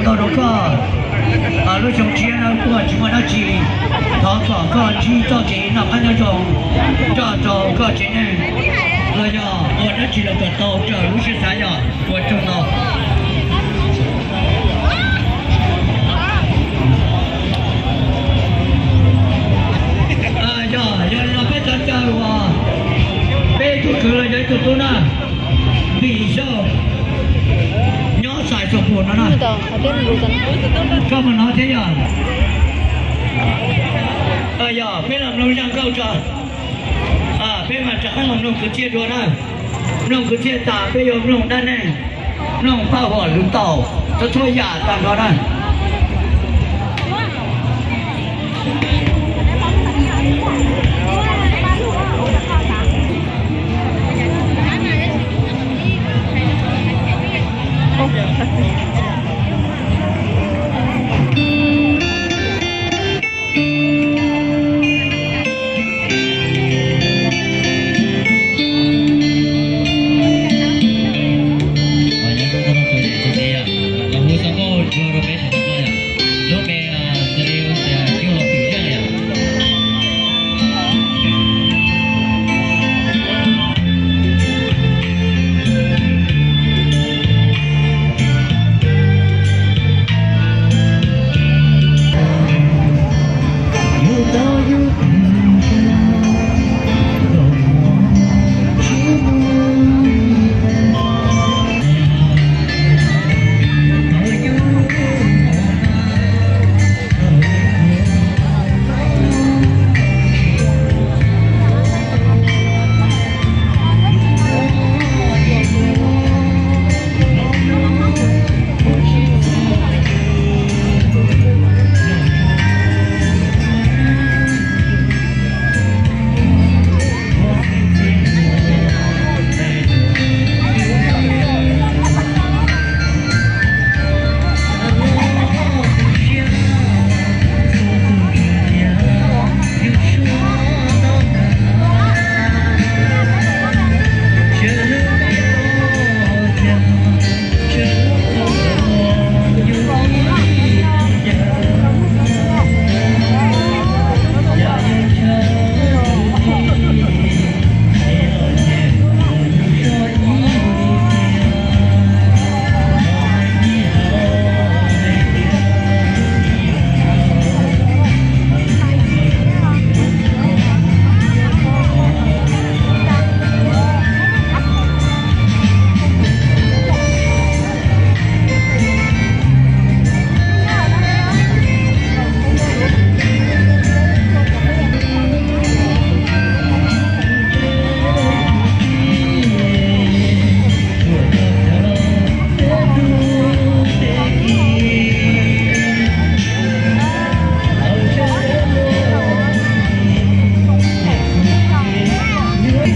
Rau koj lub xyoo tshiab no kuj tsis muaj dab tsi, thov kom koj ntsib txoj kev noj qab nyob zoo nrog rau koj tsev neeg, los yog ua dab tsi los kom tau raws lub siab xav yom. Ua tsaug ntau. Yog, yog li no peb cov caw uas peb ib tug kwv los yog ib tug tub na, Vim Xyooj, nyob Xais Xus Pus no na. Koj mus no thiab yog? Yog, peb los mloog zaj nkauj tso. Peb mam rov qab los mloog kwv txhiaj dua na. Mloog kwv txhiaj tas peb yuav mloog dab neeg, mloog paj huam lwm taum, txhua txhua yam tag nrho na.